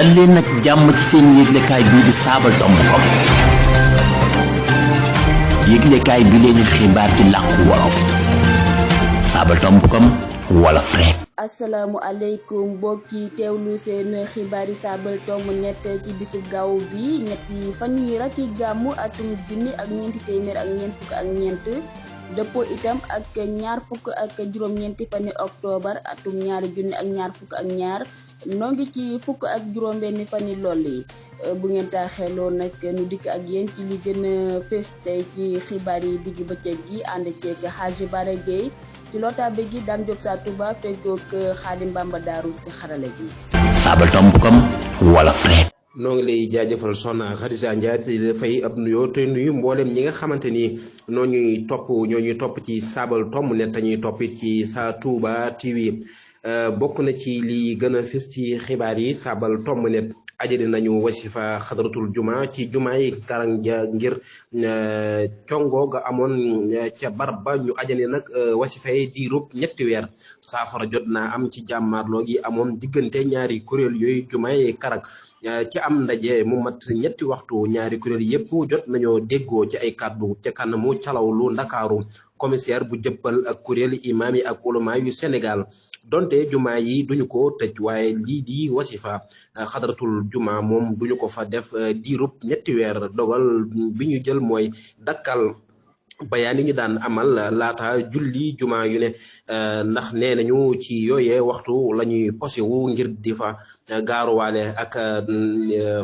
dal leen nag jàmm ci seen yëglekaay bii di Sabadombcom yëglekaay bi leen xibaar ci làkku wolof Sabadombcom wolof rek. Assalamu alaikum mbokki teewlu seen xibaari Sabadombnet ci bisu gaaw bi ñetti fan yi raki gàmmu atum junni ak ñeenti téeméer ak ñeent fukk ak ñeent dëppoo itam ak ñaar fukk ak juróom-ñeenti fani octobre atum ñaari junni ak ñaar fukk ak ñaar noo ngi ci fukk ak juróom-benni fani lool yi bu ngeen taaxeloo nag nu dikk ak yéen ci li gën a fees tey ci xibaar yi digg bëccëg gi ànd ceeg Hadji Bara Gueye ci lotaabe gi Dame Diop sa Touba feggoog Khadim Bamba Daaru ci xarale gi Sabadombcom wolof rek. noo ngi lay jaajëfal soxna Khadija Ndiaye te dafay ab nuyoo te nuyu mboolem ñi nga xamante ni ñoo ñuy topp ci Sabadombnet te ñuy topp ci sa Touba TV bokk na ci li gën a fës ci xibaar yi Sabadombnet ajali nañu wasifa xadratul juma ci jumaay Karang ja ngir congo ga amoon ca barab ba ñu ajali nag wasifa yi diirub ñetti weer saafara jot naa am ci jàmmaarloo gi amoon diggante ñaari kuréel yooyu jumaay Karang ci am ndaje mu mat ñetti waxtu ñaari kuréel yépp jot nañoo déggoo ci ay kàddu ca kanamu calawlu Ndakaaru commissaire bu jëppal ak kuréel imaam yi ak ulama yu Sénégal donte jumaa yi duñu ko tëj waaye lii di wasifa xadratul juma moom duñu ko fa def diirub ñetti weer dogal bi ñu jël mooy dakkal bayaan yi ñu daan amal laata julli juma yu ne ndax nee nañu ci yooyee waxtu la ñuy posiwu ngir di fa gaaruwaale ak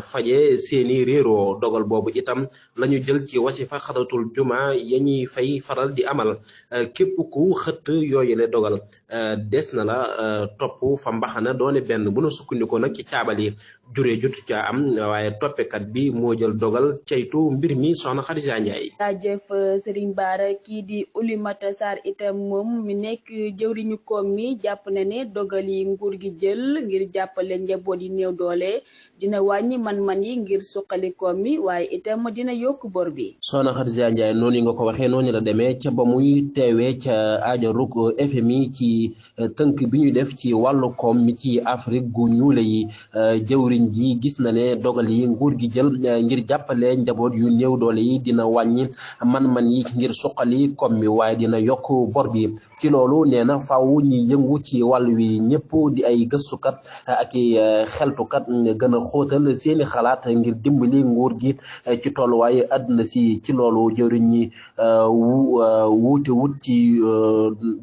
faje seeni réeroo dogal boobu itam la ñu jël ci wasifa xadratul juma ya ñuy fay faral di amal képp ku xëtt yooyu le dogal des na la topp fa mbaxana doone benn bu na sukkandikoo nag ci caabal yi juree jot ca am waaye toppekat bi moo jël dogal ceytu mbir mi soxna Khadija Ndiaye. jaajëf Serigne Bara kii di Oulimata Sarr itam moom mi nekk jëwriñu koom mi jàpp na ne dogal yi nguur gi jël ngir jàppale njaboot yi néew doole dina wàññi man-man yi ngir suqali koom mi waaye itam dina yokk bor bi. soxna Khadija Ndiaye noonu yi nga ko waxee noonu la demee ca ba muy teewee ca aajarug FMI ci tënk bi ñu def ci wàllu koom mi ci Afrique gu ñuule yi jëwriñ ji gis na ne dogal yi nguur gi jël ngir jàppale njaboot yu néew doole yi dina wàññi man-man yi ngir suqali koom mi waaye dina yokk bor bi ci loolu nee na faaw ñi yëngu ci wàll wi ñëpp di ay gëstukat ak i xeltukat gën a xóotal seeni xalaat ngir dimbali nguur gi ci tolluwaay àdduna si ci loolu jëwriñ ñi wuute wut ci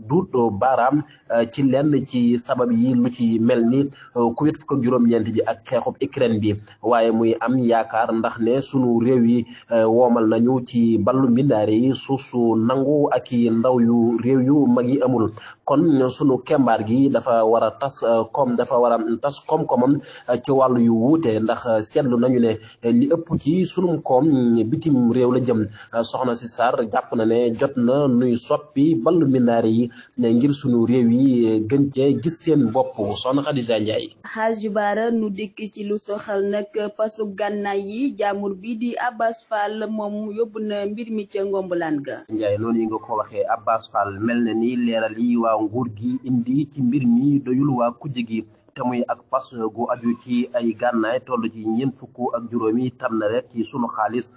duut baaraam ci lenn ci sabab yi lu ci mel ni Covid fukk ak juróom-ñeent bi ak xeexub Ukraine bi waaye muy am yaakaar ndax ne sunu réew yi woomal nañu ci ballu mbindaare yi suuf su nangu ak i ndaw yu réew yu mag yi amul kon sunu kembaar gi dafa war a tas koom-koomam ci wàllu yu wuute ndax seetlu nañu ne li ëpp ci sunum koom bitim réew la jëm soxna si Sarr jàpp na ne jot na nuy soppi ballu mbindaare yi ngir sunu réew yi gën cee gis seen bopp soxna Khadija Ndiaye. Hadji Bara nu dikk ci lu soxal nag pasu gànnaay yi jaamur bi di Abbas Fall moom yóbbu na mbir mi ca ngombalaan ga. Ndiaye noonu yi nga ko waxee Abbas Fall mel na ni leeral yi waa nguur gi indi ci mbir mi doyul waa kujje gi te muy ak pas gu aju ci ay gànnaay toll ci ñeent fukk ak juróomi tamxarit ci sunu xaalis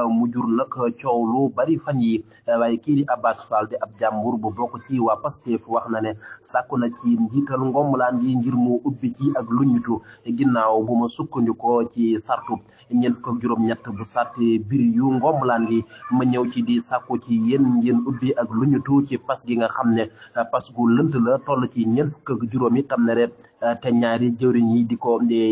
mu jur nag coow lu bari fan yi waaye kii di Abbas Fall di ab jàmbur bu bokk ci waa Pastef wax na ne sàkku na ci njiital ngombalaan gi ngir mu ubbi ci ak luñutu ginnaaw bu ma sukkandikoo ci sartu ñeent fukk ak juróom-ñett bu sàtte biir yu ngombalaan gi ma ñëw ci di sàkku ci yéen ngeen ubbi ak luñutu ci pas gi nga xam ne pas gu lënt la toll ci ñeent fukk ak juróomi tamxarit te ñaari jëwriñ yi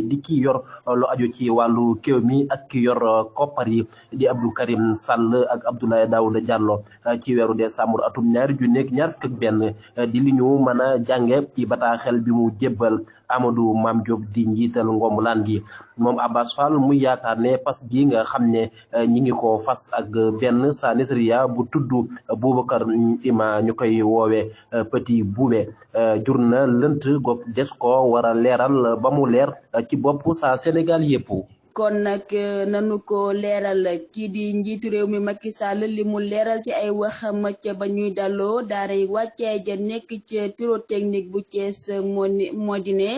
di ki yor lu aju ci wàllu kéew mi ak ki yor koppar yi di Abdou Karim Sall ak Abdoulaye Daouda Diallo ci weeru décembre atum 2021 di li ñu mën a jànge ci bataaxel bi mu jébbal Amadou Mame Diop di njiital ngombalaan gi moom Abbas Fall muy yaakaar ne pas gi nga xam ne ñi ngi ko fas ak benn sa nisriya bu tudd Boubacar Ima ñu koy woowee Petit Boubé jur na lënt goog des ko war a leeral ba mu leer ci bopp sa Sénégal yépp kon nag nanu ko leeral kii di njiitu réew mi Macky Sall li mu leeral ci ay waxam ca ba ñuy daloo daaray wàccaay ja nekk ca pyrotechnique bu Thiès moo di ne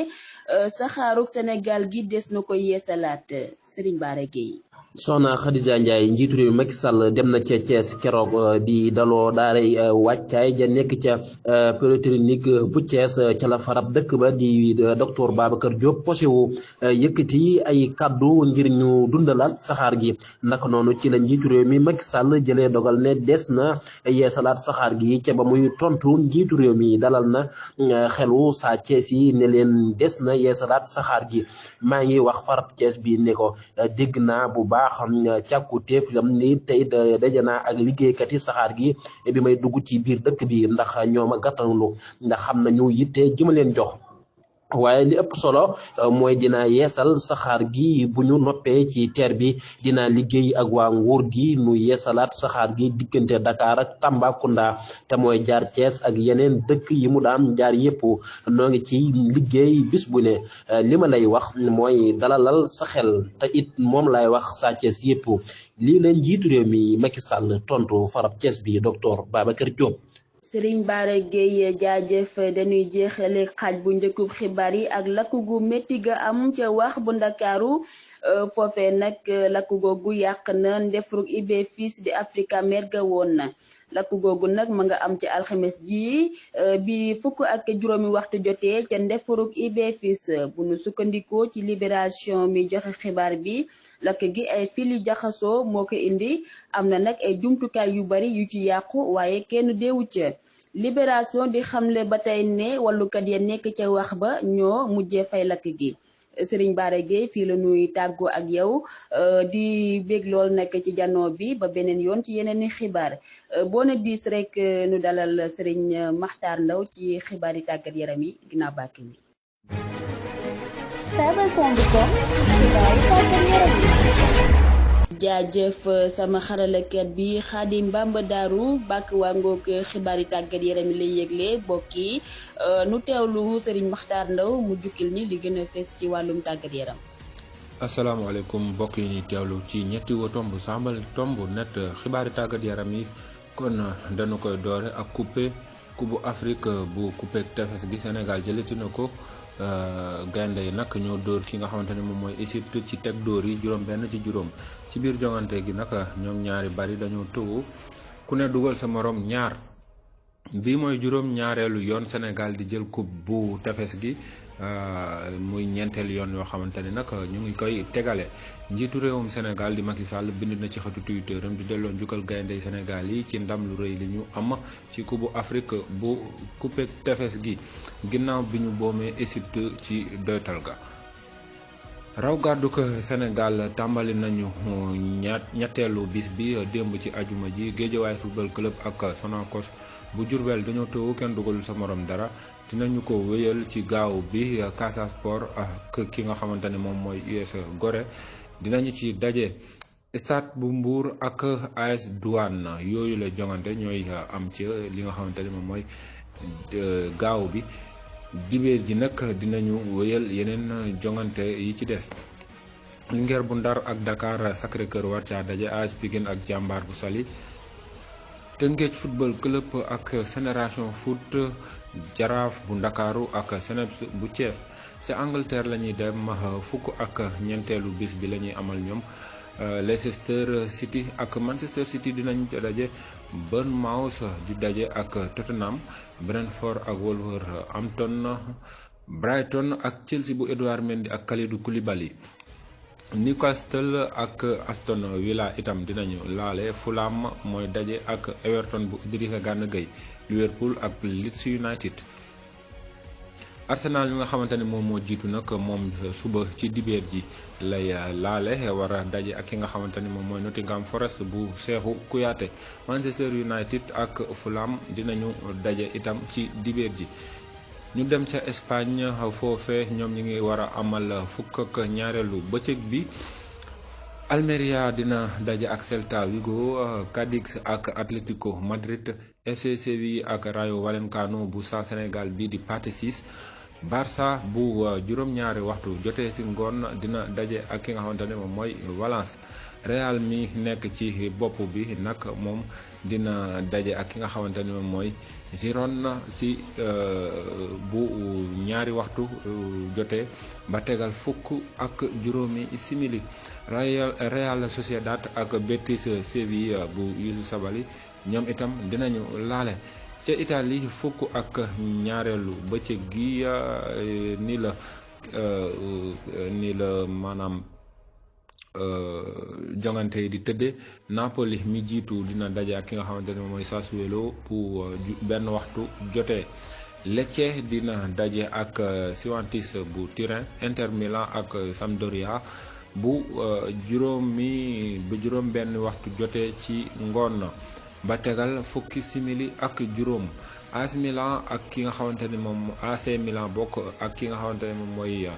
saxaaruk Sénégal gi des na ko yeesalaat Serigne Bara Gueye. Soxna Khadija Ndiaye njiitu réew mi Macky Sall dem na ca Thiès keroog di daloo daaray wàccaay ja nekk ca pyrotechnique bu Thiès ca la farab dëkk ba di docteur Babacar Diop posewu yëkkati ay kaddu ngir ñu dundalaat saxaar gi naka noonu ci la njiitu réew mi Macky Sall jëlee dogal ne des na yeesalaat saxaar gi ca ba muy tontu njiitu réew mi dalal na xelu saa Thiès yi ne leen des na yeesalaat saxaar gi maa ngi wax farab Thiès bi ne ko dégg naa bu baax càkku teef yam ni tey daje naa ak liggéeykat yi saxaar gi bi may dugg ci biir dëkk bi ndax ñoom a gàttanlu ndax xam nañu yitte ji ma leen jox waaye li ëpp solo mooy dina yeesal saxaar gi bu ñu noppee ci teer bi dina liggéey ak waa nguur gi nu yeesalaat saxaar gi diggante Dakar ak Tambacounda te mooy jaar Thiès ak yeneen dëkk yi mu daan jaar yépp noo ngi ci liggéey bis bu ne li ma lay wax mooy dalalal sa xel te it moom lay wax saa Thiès yépp lii leen njiitu réew mi Macky Sall tontu farab Thiès bi docteur Babacar Diop. Serigne Bara Gueye jaajëf dañuy jeexale xaaj bu njëkkub xibaar yi ak lakk gu métti ga am ca wax bu Ndakaaru foofee nag lakk googu yàq na ndefarug IBFIS di Africa Mer ga woon na lakk googu nag ma nga am ci alxames ji bi fukk ak juróomi waxtu jotee ca ndefarug IBFIS bu nu sukkandikoo ci Libération mi joxe xibaar bi lakk gi ay fili jaxasoo moo ko indi am na nag ay jumtukaay yu bari yu ci yàqu waaye kenn deewu ca Libération di xamle ba tey ne wallukat ya nekk ca wax ba ñoo mujjee fay lakk gi Serigne Bara Gueye fii la nuy tàggoo ak yow di bég lool nekk ci janoo bi ba beneen yoon ci yeneen i xibaar boo ne diis rek nu dalal Serigne Makhtar Ndaw ci xibaar yi tàggat yaram yi ginnaaw bàkk wi jaajëf sama xaralakat bi Xaadim Bamba Daaru bàkk waa ngoog xibaari tàggat yaram yi lay yëgle bokk yi nu teewlu Serigne Makhtar Ndaw mu jukkil ni li gën a fees ci wàllum tàggat yaram. asalaamaaleykum mbokk yi ñuy teewlu ci ñetti wa tomb sambal tomb net xibaari tàggat yaram yi kon dañu koy doore ak coupe bu Afrique bu coupe tefes gi Sénégal jëlati na ko. gaynde yi nag ñoo dóor ki nga xamante ne moom mooy Égypte ci teg dóor yi juróom-benn ci juróom ci biir jongante gi nag ñoom ñaari bari dañoo tëwu ku ne dugal sa morom ñaar bii mooy juróom-ñaareelu yoon Sénégal di jël coupe bu tefes gi muy ñeenteelu yoon yoo xamante ne nag ñu ngi koy tegale njiitu réewum Sénégal di Macky Sall bind na ci xatu Twitter am di delloo njukkal gaynde Sénégal yi ci ndam lu rëy li ñu am ci coupe bu Afrique bu coupe tefes gi ginnaaw bi ñu boomee Égypte ci doytal ga raw gàddu ko Sénégal tàmbali nañu ñetteelu bis bi démb ci ajuma ji Guédiawaye football club ak Sonacos bu Diourbel dañoo tëwu kenn dugalul sa morom dara dinañu ko wéyal ci gaaw bi Casa Sport ak ki nga xamante ne moom mooy US Gorée dinañu ci daje Stade bu Mbour ak AS Douane yooyu la jongante ñooy am ci li nga xamante ne moom mooy gaaw bi dibéer ji nag dinañu wéyal yeneen jongante yi ci des Linguère bu Ndar ak Dakar Sacré-Cœur war caa daje AS Pikine ak Jàmbaar bu Saly Tëngéej football club ak Génération foot Jaraaf bu Ndakaaru ak Seneps bu Thiès ca Angleterre la ñuy dem fukk ak ñeenteelu bis bi la ñuy amal ñoom Leicester City ak Manchester City dinañ daje Bournemouth di daje ak Tottenham Brentford ak Wolverhampton Brighton ak Chelsea bu Edouard Mendy ak Kalidou Koulibaly Newcastle ak Aston Villa itam dinañu laale Fulham mooy daje ak Everton bu Idrissa Gana Gueye Liverpool ak Leeds United Arsenal mi nga xamante ne moom moo jiitu nag moom suba ci dibeer ji lay laale war a daje ak ki nga xamante ni moom mooy Nottingham Forest bu Cheikhou Kouyaté Manchester United ak Fulham dinañu daje itam ci dibeer ji ñu dem ca Espagne foofe ñoom ñi ngi war a amal fukk ak ñaareelu bëccëg bi Almeria dina daje ak Celta Vigo Cadix ak Atlético Madrid FC Séville ak Rayo Vallecano bu Sénégal bi di Pathé Ciss Barça bu juróom-ñaari waxtu jotee ci ngoon dina daje ak ki nga xamante ne moom mooy Valence. Real mi nekk ci bopp bi nag moom dina daje ak ki nga xamante ne moom mooy Girona ci bu ñaari waxtu jotee ba tegal fukk ak juróomi simili. Real Sociedad ak Betis Séville bu Youssouf Sabaly ñoom itam dinañu laale. ca Italie fukk ak ñaareelu bëccëg gi ni la maanaam jongante yi di tëdde. Napoli mi jiitu dina daje ak ki nga xamante ne mooy Sassuolo bu benn waxtu jotee. Lecce dina daje ak Cifuentes bu Turin. Inter Milan ak Sampdoria bu juróom benn waxtu jotee ci ngoon ba tegal fukki simili ak juróom. AC Milan ak ki nga xamante ne moom AC Milan bokk ak ki nga xamante ne moom mooy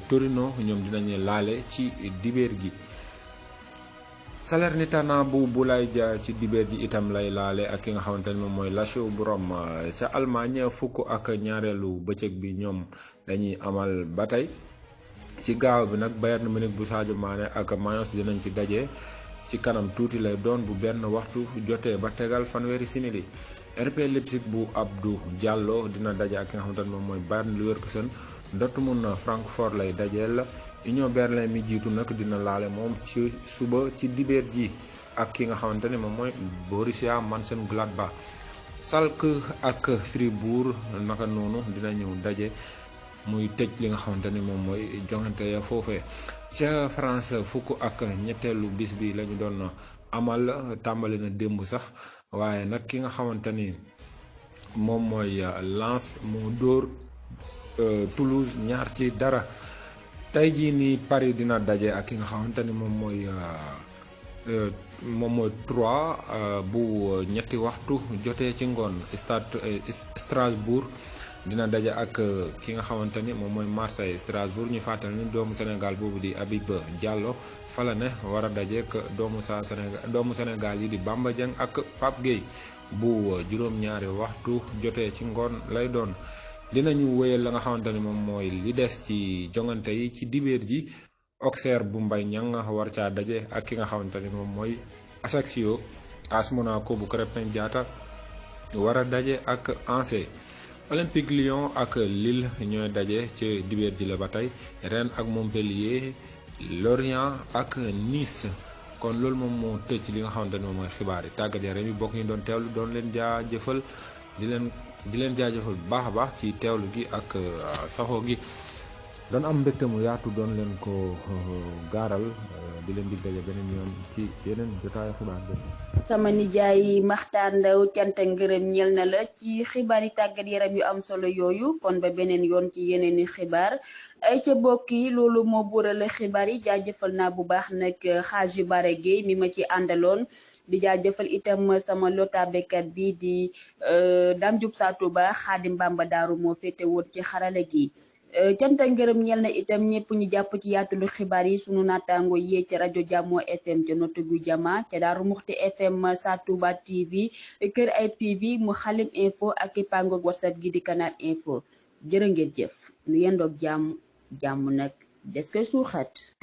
Torino ñoom dinañu laale ci dibeer gi. Salernitana bu Boulaye Dia ci dibeer ji itam lay laale ak ki nga xamante ne moom mooy Lazio bu Rome. Ca Allemagne fukk ak ñaareelu bëccëg bi ñoom dañuy amal ba tey. ci gaaw bi nag Bayern Munich bu Sadio Mané ak Mayence dinañ ci daje. ci kanam tuuti lay doon bu benn waxtu jotee ba tegal fanweeri simili. RB Leipzig bu Abdou Diallo dina daje ak ki nga xamante ne moom mooy Bayer Leverkusen. Dortmund Francfort lay dajeel. Union Berlin mi jiitu nag dina laale moom ci suba ci dibeer ji ak ki nga xamante ne moom mooy Borussia Mönchengladbach. Schalke ak Fribourg naka noonu dinañu daje muy tëj li nga xamante ni moom mooy jongante ya foofee. ca France fukk ak ñetteelu bis bi lañu doon amal tàmbali na démb sax waaye nag ki nga xamante ni moom mooy Lens moo dóor Toulouse 2-0. tey jii ni Paris dina daje ak ki nga xamante ni moom mooy 3 bu ñetti waxtu jotee ci ngoon. Strasbourg dina daje ak ki nga xamante ni moom mooy Marseille. Strasbourg ñu fàttali ni doomu Sénégal boobu di Habib Diallo fa la ne war a daje ak doomu Sénégal yi di Bamba Dieng ak Pape Gueye bu juróom-ñaari waxtu jotee ci ngoon lay doon. dinañu wéyal la nga xamante ni moom mooy li des ci jongante yi ci dibeer ji. Auxerre bu Mbaye Niang war caa daje ak ki nga xamante ni moom mooy Ajaccio. AS Monaco bu Krépin Diatta war a daje ak Angers. Olympique Lyon ak Lille ñooy daje ci dibeer ji la ba tey. Rennes ak Montpellier. Lorient ak Nice. kon loolu moom moo tëj li nga xamante ne moom mooy xibaar yi tàggat yaram yi bokk ñu doon teewlu doon leen jaajëfal di leen jaajëfal bu baax a baax ci teewlu gi ak saxoo gi. doon am mbégte mu yaatu doon leen ko gaaral di leen dig daje beneen yoon ci yeneen jotaayu xibaar bi. sama nijaay Maxtaar Ndaw cant ak ngërëm ñeel na la ci xibaar yi tàggat yaram yu am solo yooyu kon ba beneen yoon ci yeneen i xibaar ay ca bokk yi loolu moo buurale xibaar yi jaajëfal naa bu baax nag xaaj yu bare Guèye mi ma ci àndaloon di jaajëfal itam sama lota békat bi di Dame Diop Sa Touba Xaadim Bamba Daaru moo féete woon ci xarale gi. cant ak ngërëm ñeel na itam ñëpp ñu jàpp ci yaatulu xibaar yi sunu naataango yee ci rajo Jàmmoo FM ca Nottingu Jama ca Daaru Muxti FM Sa Touba TV Kër ay TV mu Xalim Info ak ipangoog WhatsApp gi di Canal Info jërë ngeen jëf nu yendoog jàmm nag des koy suuxat.